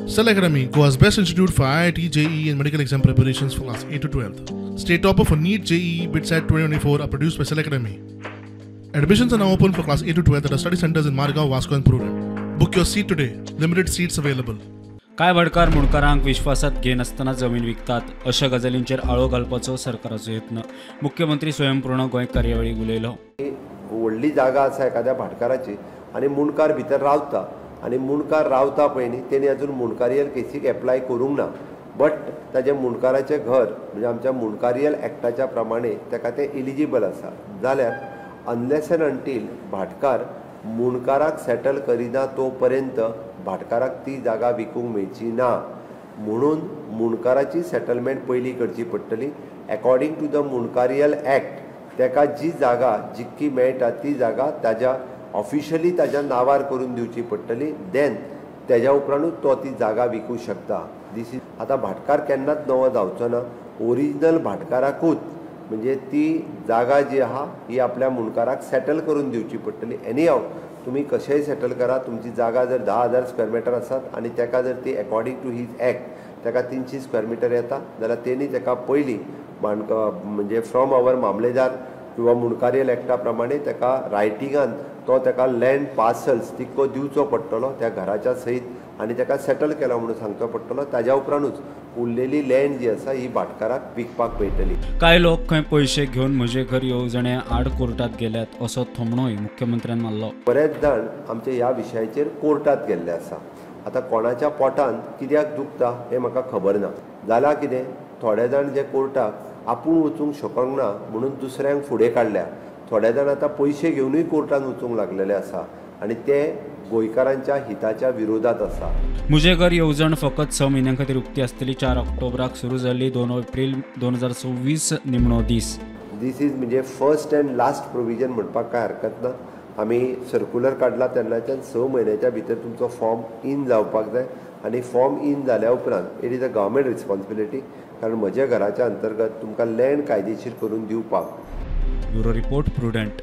Cell Academy, Goa's best institute for IIT, JEE and medical exam preparations for class 8 to 12. State topper for NEET, JEE, BITSAT 2024 are produced by Cell Academy. Admissions are now open for class 8 to 12 at our study centers in Margao, Vasco and Prudent. Book your seat today. Limited seats available. कांय भाटकार मुंडकारांक विश्वासात घेनासतना जमीन विकतात अशा गजालींचेर आळो घालपाचो सरकाराचो यत्न. मुख्यमंत्री स्वयंपूर्ण गोंय कार्यावळीक उलयलो. व्हडली जागा आसा एखाद्या भाटकाराची आनी मुंडकार भितर रावता आनी मुंडकार रावता पळय न्ही तेणी अजून मुंडकारियल केसीक एप्लाय करूंक ना, बट ताजें मुंडकाराचें घर म्हणजे आमच्या मुंडकारियल एक्टाच्या प्रमाणे ताका तें इलिजिबल आसा. जाल्यार अनलेस एंड अंटील भाटकार मुंडकाराक सेटल करिना तो पर्यंत भाटकाराक ती जागा विकूंक मेळची ना, म्हणून मुंडकाराची सेटलमेंट पयलीं करची पडटली. According to the Mundkarial act ताका जी जागा जितकी मेळटा ती जागा ताज्या ऑफिशियली ताज्या नांवार करून दिवची पडटली, देन तेज्या उपरांतूच तो ती जागा विकूं शकता. This is आतां भाटकार केन्नाच नवो जावचो ना, ओरिजिनल भाटकाराकूच म्हणजे ती जागा जी आहा ही आपल्या मुंडकाराक सेटल करून दिवची पडटली. एनी हाव तुमी कशेंय सेटल करा, तुमची जागा जर 10,000 स्क्वेअर मिटर आसात आनी ताका जर ती अकॉर्डिंग टू his act ताका 300 स्क्वेअर मिटर येता जाल्यार तेणी ताका पयलीं म्हणजे फ्रॉम our मामलेदार किंवा मुंडकारियल एक्टा प्रमाणे ताका रायटिंगान तो ताका लँड पार्सल्स तितको दिवचो पडटलो त्या घराच्या सयत आनी ताका सेटल केला म्हणून सांगचो पडटलो. ताज्या उपरांतूच उरलेली लँड जी आसा ही भाटकाराक विकपाक मेळटली. कांय लोक खंय पयशे घेवन म्हजे घर येवजणे आड कोर्टात गेल्यात असो थोमणोय मुख्यमंत्र्यान मारलो. बरेच जाण आमच्या ह्या विशयाचेर कोर्टात गेल्ले आसा. आतां कोणाच्या पोटान कित्याक दुखता हें म्हाका खबर ना. जालां कितें, थोडे जाण जे कोर्टाक आपूण वचूंक शकना म्हणून दुसऱ्यांक फुडें काडल्या, थोडे जाण आतां पयशे घेवनूय कोर्टान वचूंक लागलेले आसा आनी ते गोंयकारांच्या हिताच्या विरोधात आसा. म्हजें घर येवजण फकत 6 म्हयन्यां खातीर उक्ती आसतली. 4 ऑक्टोबराक सुरू जाल्ली 2 एप्रील 2026 निमणो दीस. This is म्हणजे फर्स्ट अँड लास्ट प्रोविजन म्हणपाक कांय हरकत ना. आमी सर्कुलर काडला तेन्नाच्यान 6 म्हयन्याच्या भितर तुमचो फॉर्म इन जावपाक जाय आनी फॉर्म इन जाल्या उपरांत it is a government responsibility, कारण म्हज्या घराच्या अंतर्गत तुमकां लँड कायदेशीर करून दिवपाक. Bureau report, Prudent.